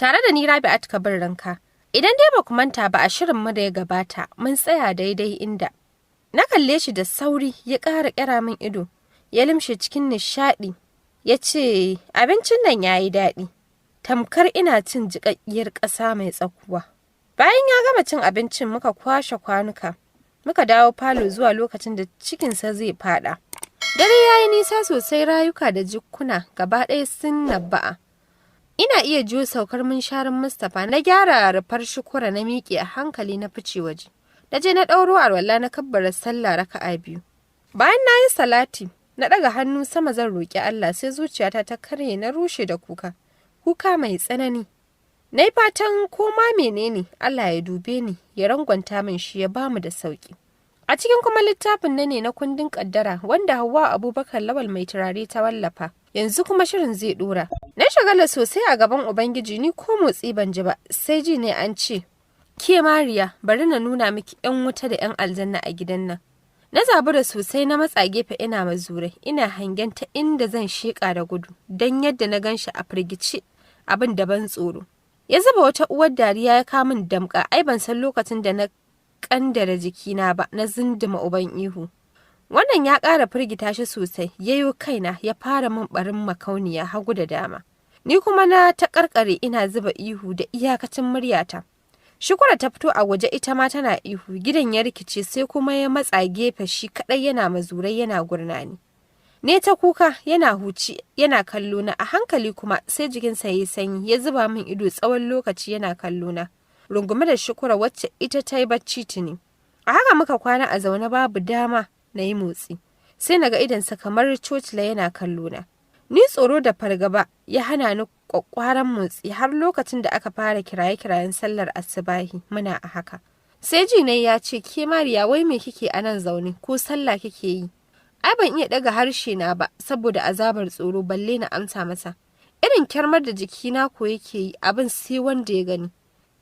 Tare da ni Rabi'at Kabir Ranka. Idan dai ba ku manta ba, a shirin mu da ya gabata mun tsaya daidai inda na kalle shi da sauri, ya ƙara ƙyara min ido, ya limshe cikin nishaɗi, ya ce, "Abincin nan ya yi daɗi, tamkar ina cin jiƙaƙƙiyar ƙasa mai tsakuwa." Bayan ya gama cin abincin, muka kwashe kwanuka, muka dawo falo zuwa lokacin da cikinsa zai faɗa. Dare ya yi nisa sosai, rayuka da jikkuna gaba ɗaya sun nabba'a. Ina iya jiyo saukar munsharin Mustapha. Na gyara rufar Shukura, na miƙe a hankali na fice waje. Na je na ɗauro alwala, na kabbara sallah raka'a biyu. Bayan na yi salati, na ɗaga hannu sama zan roƙi Allah, sai zuciyata ta karye, na rushe da kuka. Kuka mai tsanani. Na yi fatan ko ma menene, Allah ya dube ni, ya rangwanta min shi, ya bamu da sauki. A cikin kuma littafin na ne na Kundin Kaddara, wanda Hauwa Abubakar Lawal Mai Turare ta wallafa. Yanzu kuma shirin zai dora. Na shagala sosai a gaban Ubangiji, ni ko motsi ban ji ba, sai ji ne an ce, "Ke Mariya, bari na nuna miki 'yan wuta da 'yan aljanna a gidan nan." Na zabura sosai, na matsa gefe ina mazurai, ina hangen ta inda zan sheƙa da gudu, don yadda na gan shi a firgice, abin da ban tsoro. Ya zuba wata uwar dariya, ya kamun damƙa, ai ban san lokacin da na kandara jikina ba, na zinduma uban ihu. Wannan ya ƙara firgita shi sosai, yayo kaina ya fara min barin makauniya hagu da dama. Ni kuma na ta karkare ina zuba ihu da iyakacin muryata. Shukura ta fito a waje, ita ma tana ihu, gidan ya rikice, sai kuma ya matsa gefe shi kaɗai yana mazurai yana gurnani. Ne ta kuka, yana huci yana kallo na. A hankali kuma sai jikinsa ya yi sanyi, ya zuba min ido tsawon lokaci yana kallo na, rungume da Shukura, wacce ita ta yi bacci tuni. A haka muka kwana a zaune, babu dama na yi motsi. Sai na ga idonsa kamar cocila yana kallo na. Ni tsoro da fargaba ya hana ni kwakwaran motsi har lokacin da aka fara kiraye-kirayen sallar asubahi muna a haka. Sai ji ne ya ce, "Ke Mariya, wai me kike a nan zaune, ko sallah kike yi?" Ai ban iya daga harshe na ba saboda azabar tsoro, balle na amsa masa. Irin kyarmar da jikina ko yake yi, abin sai wanda ya gani.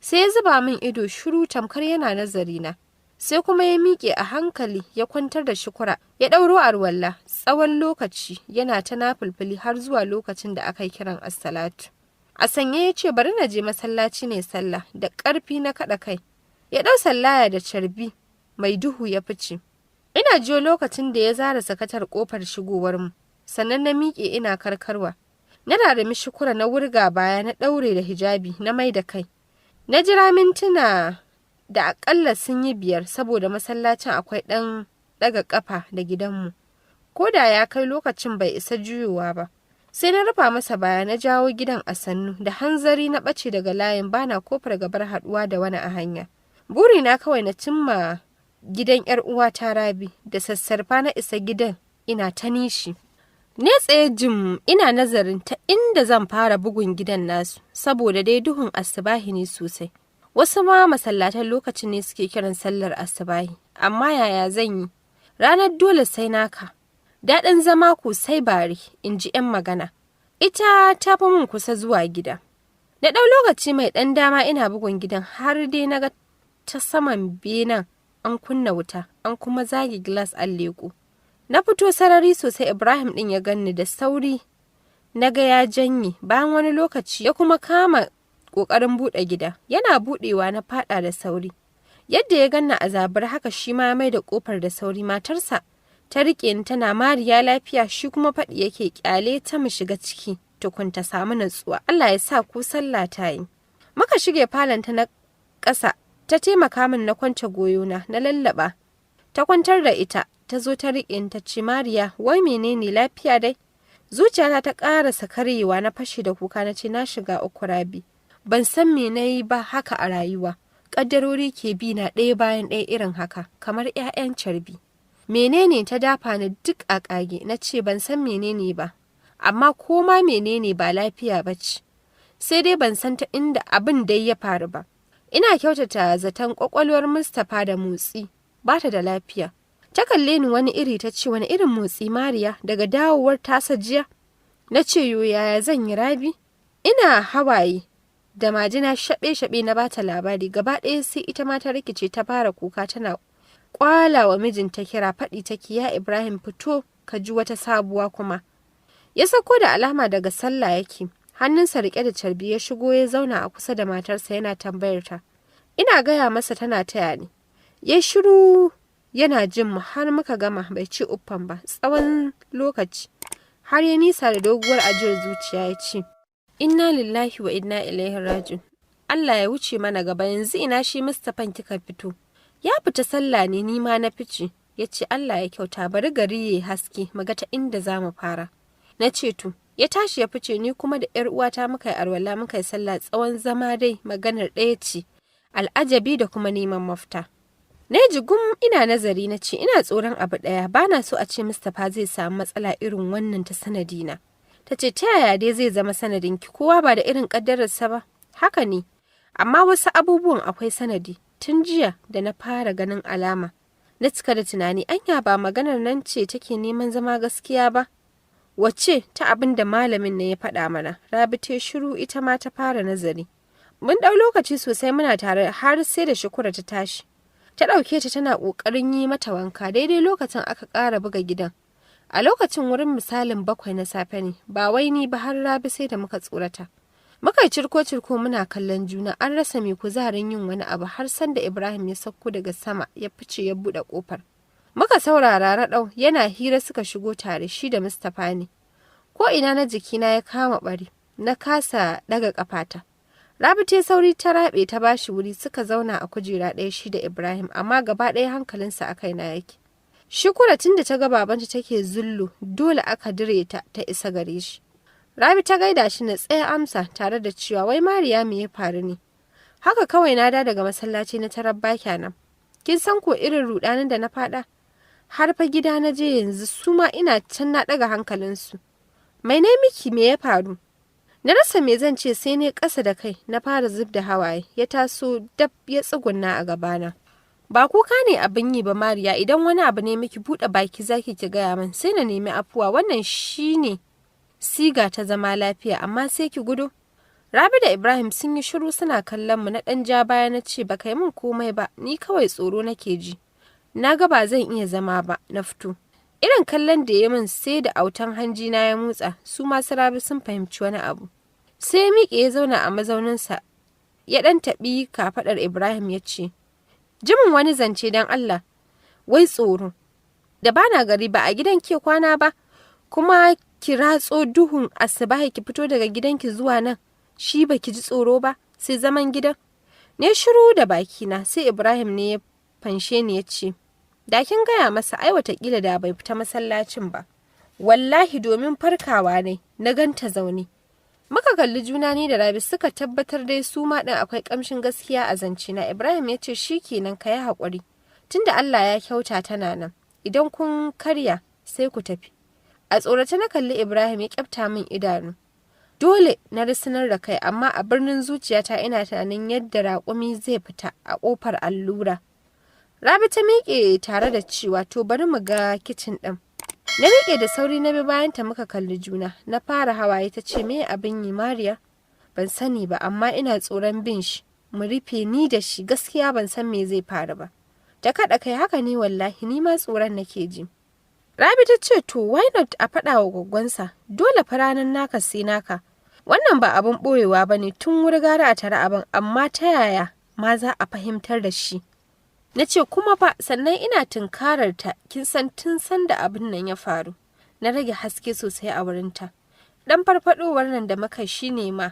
Sai ya zuba min ido shiru tamkar yana nazari na. Sai kuma ya miƙe a hankali, ya kwantar da Shukura, ya ɗauro arwalla, tsawon lokaci yana ta nafulfuli har zuwa lokacin da aka yi kiran assalatu. A sanye ya ce, "Bari na je masallaci ne sallah." Da ƙarfi na kaɗa kai. Ya ɗau sallaya da carbi mai duhu ya fice. Ina jiyo lokacin da ya zara sakatar ƙofar shigowar mu, sannan na miƙe ina karkarwa. Na rarumi Shukura, na wurga baya, na ɗaure da hijabi, na mai da kai. Na jira mintuna da akalla sun yi 5, saboda masallacin akwai ɗan ɗaga ƙafa da gidanmu. Ko da ya kai lokacin bai isa juyowa ba. Sai na rufa masa baya, na jawo gidan a sannu, da hanzari na ɓace daga layin, bana kofar gabar haɗuwa da wani a hanya. Burina kawai na cimma gidan 'yar uwata Rabi. Da sassarfa na isa gidan ina ta nishi. Ne tsaye jim ina nazarin ta inda zan fara bugun gidan nasu, saboda dai duhun asubahi ne sosai. Wasu ma masallatan lokacin ne suke kiran sallar asubahi, amma yaya zan yi? Ranar dole sai naka. Daɗin zama ko sai bare, in ji 'yan magana. Ita ta fi mun kusa zuwa gida. Na ɗau lokaci mai ɗan dama ina bugun gidan, har dai na ga ta saman benen an kunna wuta, an kuma zage gilas an leƙo. Na fito sarari sosai, Ibrahim ɗin ya ganni da sauri, na ga ya janye. Bayan wani lokaci ya kuma kama ƙoƙarin buɗe gida. Yana buɗewa na faɗa da sauri. Yadda ya ganna a zabar haka shi ma ya mai da ƙofar da sauri. Matarsa ta riƙe ni tana, "Mariya, lafiya?" Shi kuma faɗi yake, "Ƙyale ta, mu shiga ciki tukun ta samu natsuwa. Allah ya sa ku sallah ta yi." Muka shige falon ta na ƙasa, ta taimaka min na kwance goyona, na lallaba. Ta kwantar da ita, ta zo ta riƙe ni ta ce, "Mariya, wai menene, lafiya dai?" Zuciyata ta ƙarasa karyewa, na fashe da kuka, na ce, "Na shiga uku, Rabi. Ban san me na yi ba haka a rayuwa. Ƙaddarori ke bi na ɗaya bayan ɗaya irin haka, kamar 'ya'yan carbi. Menene?" Ta dafa ni duk a ƙage, na ce, "Ban san menene ba, amma ko ma menene ba lafiya ba ce. Sai dai ban san ta inda abin dai ya faru ba. Ina kyautata zaton ƙwaƙwalwar Mustapha da motsi, ba ta da lafiya." Ta kalle ni wani iri, ta ce, "Wani irin motsi, Mariya, daga dawowar tasa jiya?" Na ce, "Yo, yaya zan yi, Rabi?" Ina hawaye da majina shaɓe-shaɓe na bata labari gaba ɗaya, sai ita ma ta rikice ta fara kuka, tana kwala wa mijinta kira, faɗi take, "Ya Ibrahim, fito ka ji wata sabuwa kuma." Ya sako da alama daga sallah yake. Hannunsa riƙe da carbi ya shigo ya zauna a kusa da matarsa yana tambayar ta. Ina gaya masa tana taya ni. Ya shiru yana jin mu har muka gama bai ci uffan ba tsawon lokaci. Har ya nisa da doguwar ajiyar zuciya ya ce, "Inna lillahi wa inna ilaihi raji'un. Allah ya wuce mana gaba, yanzu ina shi Mustapha kika fito?" "Ya fita sallah ne, ni ma na fice." Ya ce, "Allah ya kyauta, bari gari ya haske mu ga ta inda za mu fara." Na ce, "To." Ya tashi ya fice, ni kuma da ‘yar uwata muka yi alwala muka yi sallah. Tsawon zama dai maganar ɗaya ce, al'ajabi da kuma neman mafita. Na ji gum ina nazari, na ce, "Ina tsoron abu ɗaya, ba na so a ce Mustapha zai samu matsala irin wannan ta sanadina." Ta ce, "Ta yaya dai zai zama sanadinki? Kowa ba da irin ƙaddararsa ba." "Haka ne, amma wasu abubuwan akwai sanadi. Tun jiya da na fara ganin alama, na cika da tunani, anya ba maganar nan ce take neman zama gaskiya ba?" "Wace?" "Ta abin da malamin nan ya faɗa mana." Rabi ta shiru, ita ma ta fara nazari. Mun ɗau lokaci sosai muna tare har sai da Shukura ta tashi. Ta ɗauke ta tana ƙoƙarin yi mata wanka, daidai lokacin aka ƙara buga gidan. A lokacin wurin misalin 7 na safe ne, ba wai ni ba har Rabi sai da muka tsorata. Muka yi cirko-cirko muna kallon juna, an rasa mai kuzarin yin wani abu har sanda Ibrahim ya sauko daga sama ya fice ya buɗe ƙofar. Muka saurara raɗau yana hira, suka shigo tare shi da Mustapha ne. Ko ina na jikina ya kama ɓari, na kasa ɗaga ƙafata. Rabi ta sauri ta raɓe ta bashi wuri, suka zauna a kujera ɗaya shi da Ibrahim, amma gaba ɗaya hankalinsa a kaina yake. Shukura tun da ta ga babanta take zullu, dole aka dire ta ta isa gare shi. Rabi ta gaida shi, na tsaya amsa tare da cewa, "Wai Mariya, me ya faru ne? Haka kawai na da daga masallaci na tarar ba nan. Kin san ko irin rudanin da na fada? Har fa gida na je yanzu, su ma ina can na ɗaga hankalinsu. Mai ne miki, me ya faru?" Na rasa me zan ce, sai ne ƙasa da kai na fara zub da hawaye. Ya taso dab ya tsugunna a gabana. "Ba kuka ne abin yi ba Mariya, idan wani abu ne miki, buɗe baki zaki ki gaya min, sai na nemi afuwa. Wannan shine siga ta zama lafiya, amma sai ki gudu." Rabi da Ibrahim sun yi shiru suna kallon mu. Na ɗan ja baya na ce, "Ba kai min komai ba, ni kawai tsoro nake ji. Na ga ba zan iya zama ba, na fito." Irin kallon da ya min sai da autan hanji na ya motsa, su masu Rabi sun fahimci wani abu. Sai ya miƙe ya zauna a mazauninsa, ya ɗan taɓi kafaɗar Ibrahim ya ce, "Jimin wani zance don Allah, wai tsoro. Da bana gari ba a gidan ke kwana ba, kuma ki ratso duhun asubahi ki fito daga gidanki zuwa nan, shi ba ki ji tsoro ba, sai zaman gidan." Ne shiru da bakina, sai Ibrahim ne ya fanshe ni ya ce, "Da kin gaya masa ai watakila da bai fita masallacin ba. Wallahi domin farkawa ne na ganta zaune." Muka kalli juna ni da Rabi, suka tabbatar dai su ma ɗin akwai ƙamshin gaskiya a zance na. Ibrahim ya ce, "Shi kenan, ka yi haƙuri. Tunda Allah ya kyauta tana nan, idan kun karya sai ku tafi." A tsorace na kalli Ibrahim, ya kyafta min idanu. Dole na risinar da kai, amma a birnin zuciyata ina tunanin yadda raƙumi zai fita a ƙofar allura. Rabi ta miƙe tare da cewa, "To bari mu ga kicin ɗin." Na miƙe da sauri na bi bayanta, muka kalli juna. Na fara hawaye, ta ce, "Me abin yi Mariya? Ban sani ba, amma ina tsoron bin shi. Mu rufe ni da shi, gaskiya ban san me zai faru ba." Ta kaɗa kai, "Haka ne wallahi, ni ma tsoron nake ji." Rabi ta ce, "To why not a faɗa wa gwaggwansa? Dole fa ranar naka sai naka. Wannan ba abin ɓoyewa ba ne, tun wuri gara a tare abin, amma ta yaya ma za a fahimtar da shi?" Na ce, "Kuma fa sannan ina tunkarar ta, kin san tun san da abin nan ya faru, na rage haske sosai a wurinta. Dan farfadowar nan da muka shi ne ma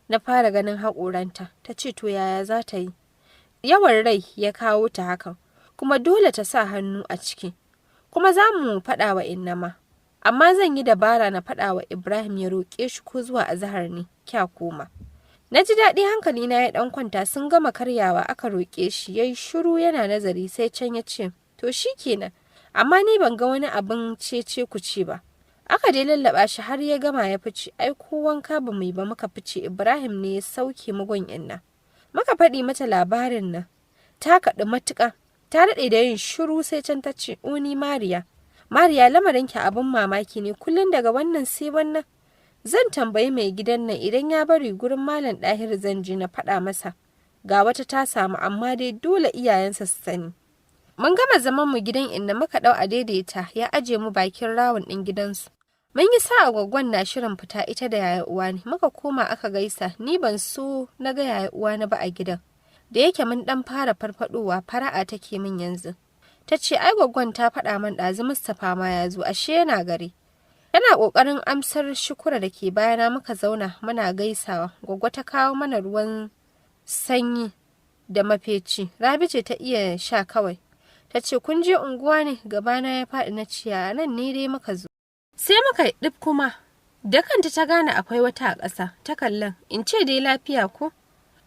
na fara ganin haƙoranta." Ta ce, "To yaya za ta yi? Yawan rai ya kawo ta hakan, kuma dole ta sa hannu a ciki. Kuma za mu faɗa wa inna ma. Amma zan yi dabara na faɗa wa Ibrahim ya roƙe shi ko zuwa azahar ne, kya koma." Na ji daɗi, hankalina ya ɗan kwanta. Sun gama karyawa aka roƙe shi, ya yi shiru yana nazari, sai can ya ce, "To shi kenan, amma ni ban ga wani abin cece ku ce ba." Aka dai lallaɓa shi har ya gama ya fice. Ai ko wanka ba mu yi ba muka fice. Ibrahim ne ya sauke mugun inna. Muka faɗi mata labarin nan. Ta kaɗu matuƙa. Ta daɗe da yin shiru, sai can ta ce, "Uni Mariya, Mariya, lamarinki abin mamaki ne, kullum daga wannan sai wannan. Zan tambayi mai gidan nan, idan ya bari gurin Malam Ɗahir zan je na faɗa masa. Ga wata ta samu, amma dai dole iyayensa su sani." Mun gama zaman mu gidan inda muka ɗau a daidaita ya aje mu bakin rawun ɗin gidansu. Mun yi sa'a gwaggon na shirin fita ita da yaya uwani, muka koma aka gaisa, ni ban so na ga yaya uwani ba a gidan. Da yake mun dan fara farfadowa, fara'a take min yanzu. Ta ce ai gwaggon ta faɗa min ɗazu Mustapha ma ya zo, ashe yana gari. Tana ƙoƙarin amsar Shukura da ke bayana muka zauna muna gaisawa. Gwaggo ta kawo mana ruwan sanyi da mafeci. Rabi ce ta iya sha kawai. Ta ce kun je unguwa ne? Gabana ya faɗi, na ce a nan ne dai muka zo. Sai muka yi ɗif kuma. Da kanta ta gane akwai wata a ƙasa, ta kallon in ce dai lafiya ko?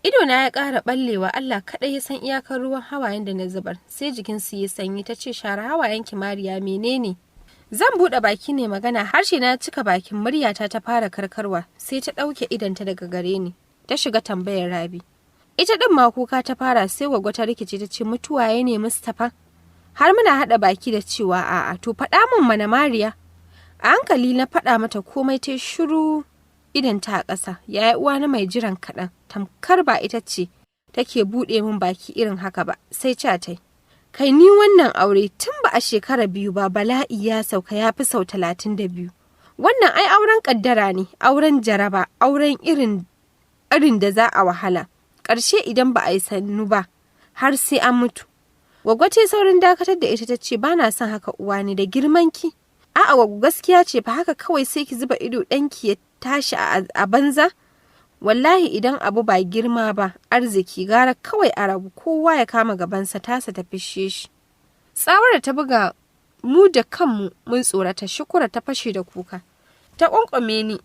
Idona ya ƙara ɓallewa, Allah kaɗai ya san iyakar ruwan hawayen da na zubar, sai jikinsu ya sanyi. Ta ce share hawayenki Mariya, menene? Zan buɗe baki ne magana, harshe na cika bakin, muryata ta fara karkarwa, sai ta ɗauke idonta daga gare ni, ta shiga tambayar Rabi. Ita ɗin ma kuka ta fara, sai gwaggo ta rikice ta ce mutuwa ya ne Mustapha? Har muna haɗa baki da cewa a'a, to faɗa min mana Mariya. A hankali na faɗa mata komai, ta shiru idonta a ƙasa. Yaya uwa na mai jiran kaɗan, tamkar ba ita ce take buɗe min baki irin haka ba, sai ca tai. Kai ni wannan aure tun ba a shekara 2 ba bala'i ya sauka ya fi sau 32. Wannan ai auren ƙaddara ne, auren jaraba, auren irin irin da za a wahala. Ƙarshe idan ba a yi sannu ba, har sai an mutu. Gwaggo ce saurin dakatar da ita ta ce ba na son haka uwa ne da girmanki. A'a gwaggo gaskiya ce fa, haka kawai sai ki zuba ido ɗanki ya tashi a banza. Wallahi idan abu ba girma ba arziki, gara kawai a rabu kowa ya kama gabansa, tasa ta fishe shi. Tsawar da ta buga mu da kanmu mun tsorata. Shukura ta fashe da kuka. Ta ƙwanƙwame ni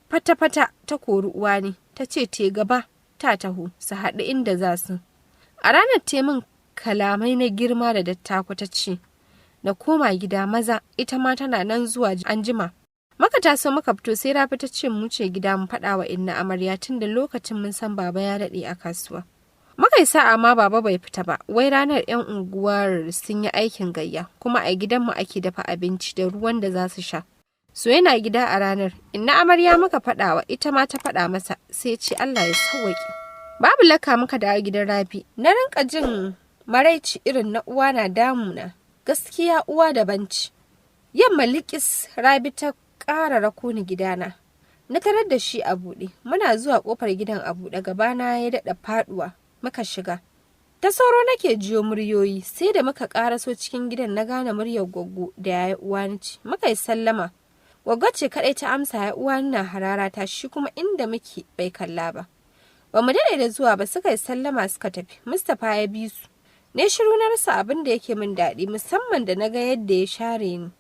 fata-fata, ta kori uwa ne, ta ce te gaba ta taho su haɗu inda za su. A ranar te min kalamai na girma da dattako, ta ce na koma gida maza, ita ma tana nan zuwa anjima. Muka taso muka fito, sai Rabi ta ce mu ce gida mu faɗa wa inna amarya, tun da lokacin mun san baba ya daɗe a kasuwa. Muka yi sa'a ma baba bai fita ba, wai ranar 'yan unguwar sun yi aikin gayya, kuma a gidanmu ake dafa abinci da ruwan da za su sha. So yana gida a ranar, inna amarya muka faɗawa, ita ma ta faɗa masa, sai ce Allah ya sauwaƙe. Babu laka muka dawo gidan Rabi, na rinka jin maraici irin na uwa na damuna, gaskiya uwa daban ce. Yamma likis Rabi ta ƙara rako ni gidana. Na tarar da shi a buɗe, muna zuwa ƙofar gidan a buɗe, gabana ya daɗa faɗuwa, muka shiga. Ta sauro nake jiyo muryoyi, sai da muka ƙaraso cikin gidan na gane muryar gwaggo da yaya uwani ce. Muka yi sallama. Gwaggo ce kaɗai ta amsa, ya uwani na harara ta, shi kuma inda muke bai kalla ba. Ba mu daɗe da zuwa ba suka yi sallama suka tafi. Mustapha ya bi su. Ne shiru na rasa abin da yake min daɗi, musamman da na ga yadda ya share ni.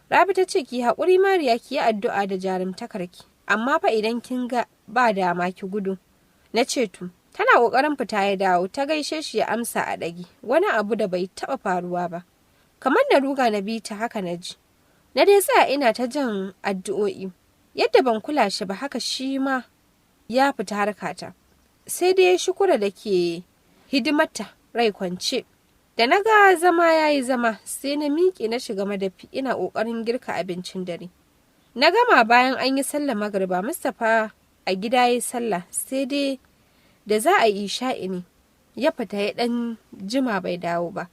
Rabi ta ce ki haƙuri Mariya, ki yi addu'a da jarumtakarki, amma fa idan kin ga ba dama ki gudu. Na ce to, tana ƙoƙarin fita ya dawo, ta gaishe shi ya amsa a ɗagi, wani abu da bai taɓa faruwa ba. Kamar na ruga na bi ta haka na ji. Na dai tsaya ina ta jan addu'o'i. Yadda ban kula shi ba haka shi ma ya fita harkata. Sai dai Shukura da ke hidimarta rai kwance. Da na ga zama ya yi zama, sai na miƙe na shiga madafi ina ƙoƙarin girka abincin dare. Na gama bayan an yi sallah magriba, Mustapha a gida ya yi sallah, sai dai da za a yi isha'i ne ya fita ya ɗan jima bai dawo ba.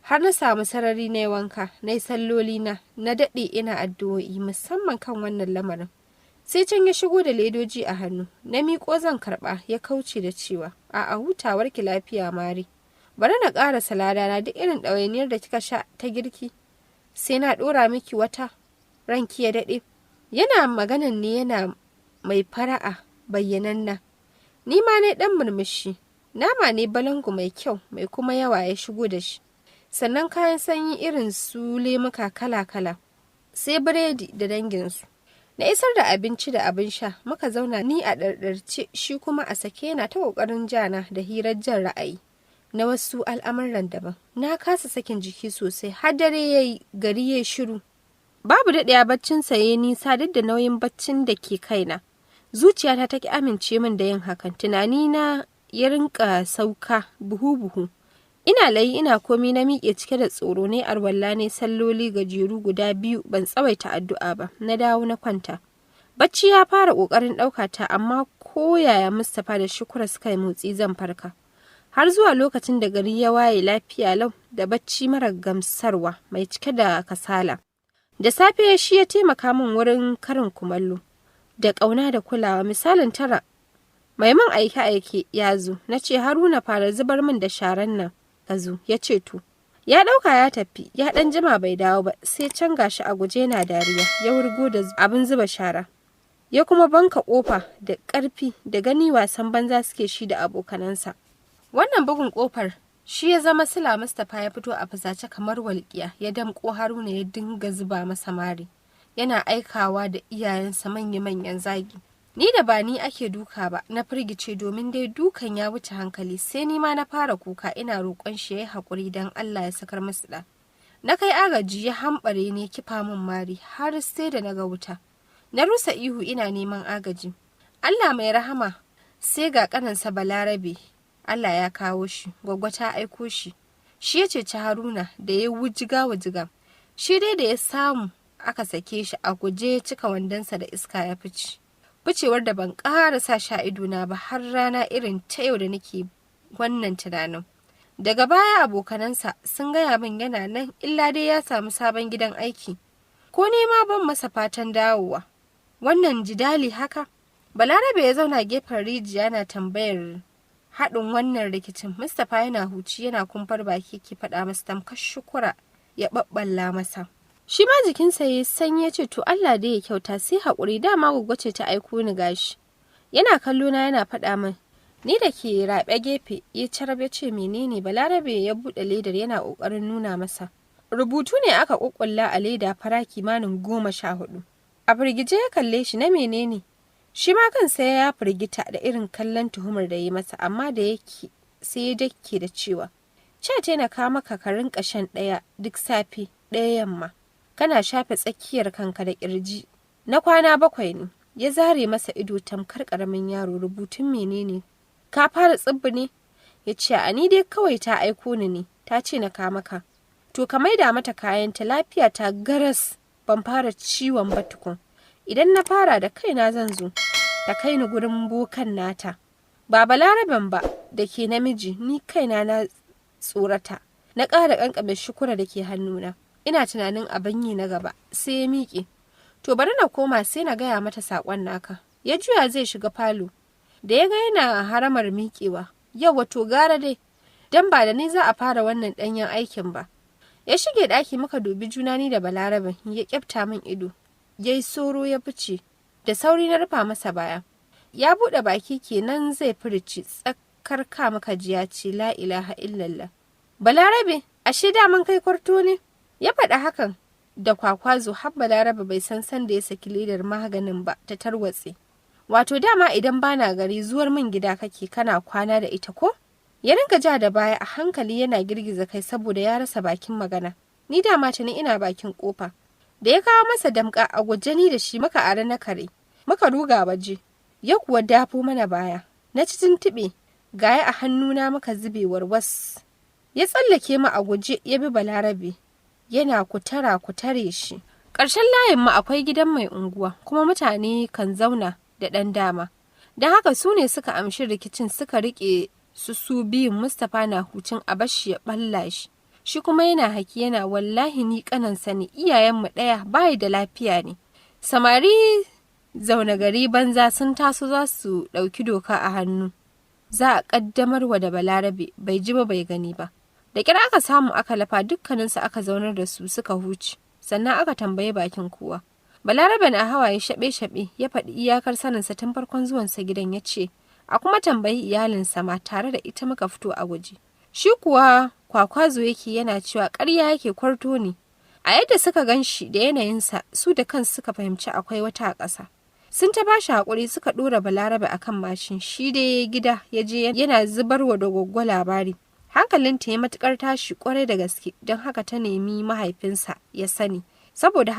Har na samu sarari na yi wanka, na yi salloli na, na daɗe ina addu'o'i musamman kan wannan lamarin. Sai can ya shigo da ledoji a hannu, na miƙo zan karɓa ya kauce da cewa a'a hutawarki lafiya Mari. Bari na ƙarasa ladana, duk irin ɗawainiyar da kika sha ta girki sai na ɗora miki wata, ranki ya daɗe. Yana maganan ne yana mai fara'a bayyananna. Ni ma na ɗan murmushi. Nama ne balangu mai kyau mai kuma yawa ya shigo da shi. Sannan kayan sanyi irin su lemuka kala-kala. Sai biredi da danginsu. Na isar da abinci da abin sha, muka zauna ni a ɗarɗarce, shi kuma a sake yana ta ƙoƙarin jana da hirar jan ra'ayi na wasu al'amuran daban. Na kasa sakin jiki sosai har dare ya yi, gari ya shiru. Babu daɗewa baccinsa ya yi nisa duk da nauyin baccin da ke kaina. Zuciyata ta ki amince min da yin hakan, tunanina ya rinka sauka buhu-buhu. Ina layi ina komi na miƙe cike da tsoro, ne arwalla ne salloli gajeru guda biyu, ban tsawaita addu'a ba, na dawo na kwanta. Bacci ya fara ƙoƙarin ɗauka ta, amma ko yaya Mustapha da Shukura suka yi motsi zan farka. Har zuwa lokacin da gari ya waye lafiya lau da bacci mara gamsarwa mai cike da kasala. Da safe shi ya taimaka min wurin karin kumallo da ƙauna da kulawa. Misalin 9 mai min aike-aike ya zo. Na ce, "Haruna, fara zubar min da sharan nan ka zo." Ya ce to. Ya ɗauka ya tafi, ya ɗan jima bai dawo ba, sai can gashi a guje yana dariya, ya wurgo da abin zuba shara. Ya kuma banka ƙofa da ƙarfi, da gani wasan banza suke shi da abokanansa. Wannan bugun ƙofar shi ya zama sila. Mustapha ya fito a fusace kamar walƙiya, ya damƙo Haruna ya dinga zuba masa mari. Yana aikawa da iyayensa manya-manyan zagi. Ni da ba ni ake duka ba, na firgice, domin dai dukan ya wuce hankali. Sai ni ma na fara kuka, ina roƙon shi ya yi haƙuri don Allah ya sakar musu ɗa. Na kai agaji, ya hambare ne, kifa min mari har sai da na ga wuta. Na rusa ihu ina neman agaji. Allah mai rahama, sai ga ƙaninsa Balarabe, Allah ya kawo shi, Gwaggwa ta aiko shi. Shi ya ceci Haruna da ya wujiga wujiga. Shi dai da ya samu aka sake shi, a guje ya cika wandonsa da iska ya fice. Ficewar da ban ƙara sa sha idona ba har rana irin ta yau da nake wannan tunanin. Daga baya abokanansa sun gaya min yana nan, illa dai ya samu sabon gidan aiki. Ko nema ban masa fatan dawowa. Wannan jidali haka. Balarabe ya zauna gefen rijiya na tambayar haɗin wannan rikicin. Mustapha yana huci yana kumfar baki ke faɗa masa, tamkar shukura ya ɓaɓɓalla masa. Shi ma jikinsa ya sanyi, ya ce, "To, Allah dai ya kyauta, sai haƙuri, dama Gwaggwa ce ta aiko ni gashi." Yana kallo na yana faɗa min. Ni da ke raɓe gefe, ya carab ya ce, "Menene?" Balarabe ya buɗe ledar yana ƙoƙarin nuna masa. Rubutu ne aka ƙuƙƙulla a leda fara kimanin 14. A firgice ya kalle shi, na menene? Shi ma kansa ya firgita da irin kallon tuhumar da ya masa, amma da yake sai ya dake da cewa, "Ce na kawo maka ka rinka shan ɗaya duk safe, ɗaya yamma. Kana shafe tsakiyar kanka da ƙirji. Na kwana 7 ne." Ya zare masa ido tamkar ƙaramin yaro, "Rubutun menene? Ka fara tsibbi ne?" Ya ce, "A ni dai kawai ta aiko ni ne, ta ce na kawo maka." "To, ka maida mata kayanta, lafiya ta garas, ban fara ciwon ba tukun. Idan na fara da kaina zan zo ta kai ni gurin bokan nata. Ba Balaraben ba da ke namiji, ni kaina na tsorata." Na ƙara ƙanƙame shukura da ke hannuna. Ina tunanin abin yi na gaba, sai ya miƙe. "To, bari na koma, sai na gaya mata saƙon naka." Ya juya zai shiga falo. Da ya ga yana haramar miƙewa, "Yau wato gara dai, dan ba da ni za a fara wannan ɗanyen aikin ba." Ya shige ɗaki, muka dubi juna ni da Balarabin, ya ƙyafta min ido. Ya yi soro ya fice, da sauri na rufa masa baya. Ya buɗe baki kenan zai furici, tsakar ka muka ji ya ce, "La ilaha illallah. Balarabe, ashe daman kai kwarto ne?" Ya faɗi hakan da kwakwazo, har Balarabe bai san sanda ya saki ledar maganin ba ta tarwatse. "Wato dama idan bana gari zuwar min gida kake kana kwana da ita ko?" Ya rinka ja da baya a hankali yana girgiza kai saboda ya rasa bakin magana. Ni dama tuni ina bakin kofa. Da ya kawo masa damƙa, a guje ni da shi muka ara na kare. Muka ruga waje. Ya kuwa dafo mana baya. Na ci tuntuɓe, gaya a hannuna muka zube warwas. Ya tsallake mu a guje ya bi Balarabe. Yana kutara kutare shi. Ƙarshen layin mu akwai gidan mai unguwa, kuma mutane kan zauna da ɗan dama. Don haka su ne suka amshi rikicin, suka riƙe su su biyun. Mustapha na hucin a bashi ya ɓalla shi. Shi kuma yana haki yana, "Wallahi ni ƙanansa ne, iyayenmu ɗaya, bayi da lafiya ne." Samari zaune gari banza sun taso za su ɗauki doka a hannu. Za a ƙaddamarwa da Balarabe, bai ji ba bai gani ba. Da ƙyar aka samu aka lafa, dukkaninsu aka zaunar da su suka huce. Sannan aka tambayi bakin kowa. Balarabe na hawaye shaɓe-shaɓe ya faɗi iyakar saninsa tun farkon zuwansa gidan, ya ce a kuma tambayi iyalinsa ma, tare da ita muka fito a guje. Shi kuwa kwakwazo yake yana cewa ƙarya yake, kwarto ne. A yadda suka gan shi da yanayinsa, su da kansu suka fahimci akwai wata a ƙasa. Sun ta bashi haƙuri, suka ɗora Balarabe a kan mashin, shi dai gida ya je yana zubarwa da Gwaggwa labari. Hankalinta ya matuƙar tashi ƙwarai da gaske, don haka ta nemi mahaifinsa ya sani. Saboda